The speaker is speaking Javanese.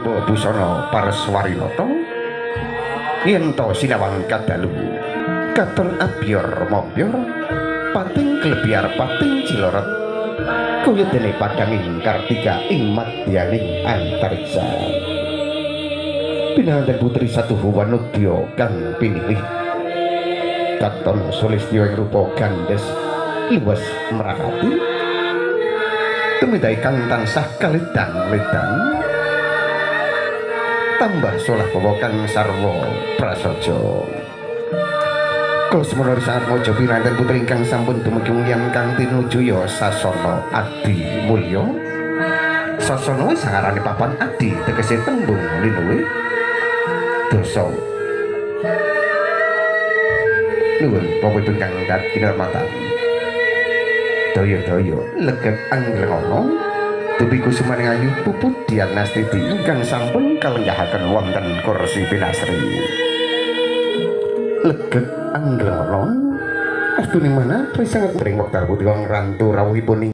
Tumba busana Parswarinata yen to sinawang kadalu katon abyor mombyor pating klebyar pating cilorot kaya dene padanging kartika ing madyaning antariksa. Pinanganten putri satuhu wanudya kang pinilih katon sulistya ing rupa gandhes luwes mrakati tumindak kang tansah kaledang-ledang tambah solah bawa kang sarwa prasaja. Kula semono sangat mojo pinanganten putri ingkang sampun dumugi mulyan kang tinuju ya sasana adi mulya. Sasana wis sangarane papan adi tegese tembung linuwih dosa. Nuwun Bapak Ibu ingkang kinurmatan. Daya-daya legeg anglengono dupi kusumaning ayu puput Dian Nastiti ingkang sampun kalenggahaken wonten kursi pinasri. Legeg anglengono astune mana sangat ring wekdal punika ngrantu rawuhipun.